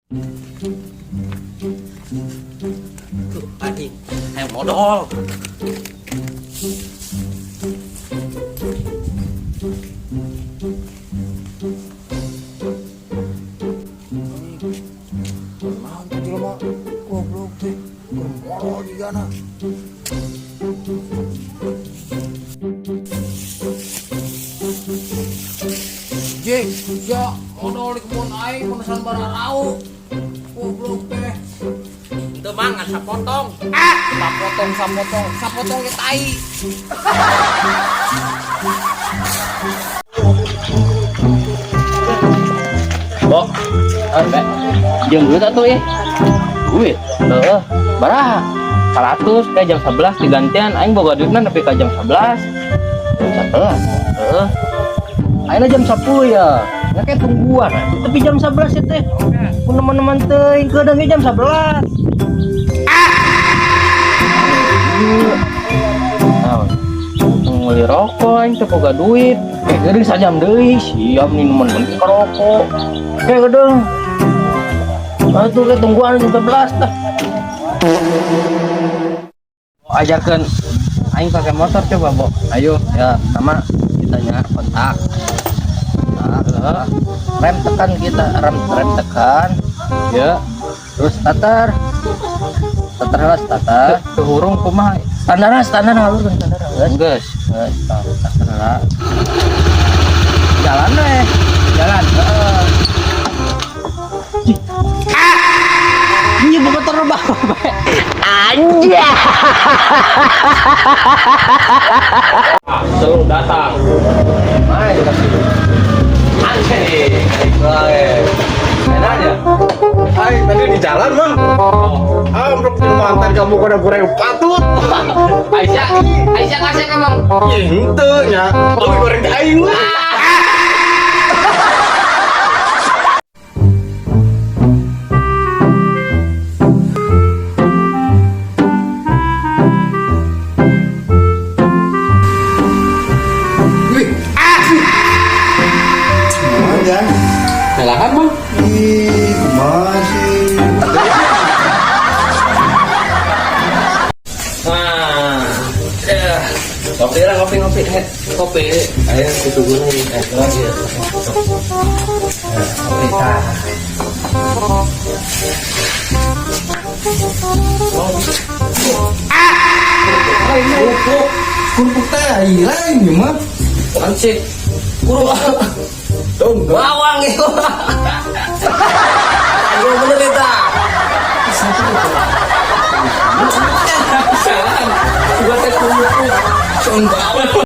Tuh, anjing, hayang modal. Naon teh jelema goblok teh. Keur molor jigana. Jing, ya modal di kebun aing menesan bararau. Goblok teh. Itu mang ngan sapotong. Sapotong sapotong, sapotong ge tai. Bok, be. Jeung duit atuh eh. Duit. Heeh, baraha? 100 kayak jam 11 digantian aing boga duitna nepi ka jam 11. Jam 11. Heeh. Ayeuna jam 10 ya. Nggak kayak tungguan atuh. Tapi jam 11 ya teh. Mun teman-teman teuing kedeung ge jam 11. Naon? Meuli rokok aing teu boga duit. Kayak geuring sajam deui, siap nih nemen ke rokok. Kayak gedeung. Atuh ke tungguan jam 11 tah. Ajarkan aing pakai motor coba, Bo. Ayo, ya, sama kita nya kontak. Kontak. Rem tekan kita, rem rem tekan. Ya. Terus starter. Starter lah, starter. Teu hurung kumaha? Standar lah, standar halus kan standar. Geus. Geus. Geus, starter lah. Jalan deh. Jalan. Heeh. Ini motor rebah. Selalu datang. Main kasih. Anjing. Enak aja. Hai, tadi di jalan, Mang. Amruk di mantan kamu kena goreng patut. Aisyah, Aisyah kasih kamu. Ente nya, tapi goreng ke aing lah. Wih, ah. Silakan, Bang. Ih, masih. Nah, ya. Kopi lah, kopi, kopi. Eh, kopi. Ayo ditunggu lagi. Eh, lagi ya. Kopi tah. Kerupuk, kerupuk teh lain ya mah. Anjing. Kurung. Dong, Bawang itu. Ayo bener eta. Salah. Gua teh kerupuk. Bawang.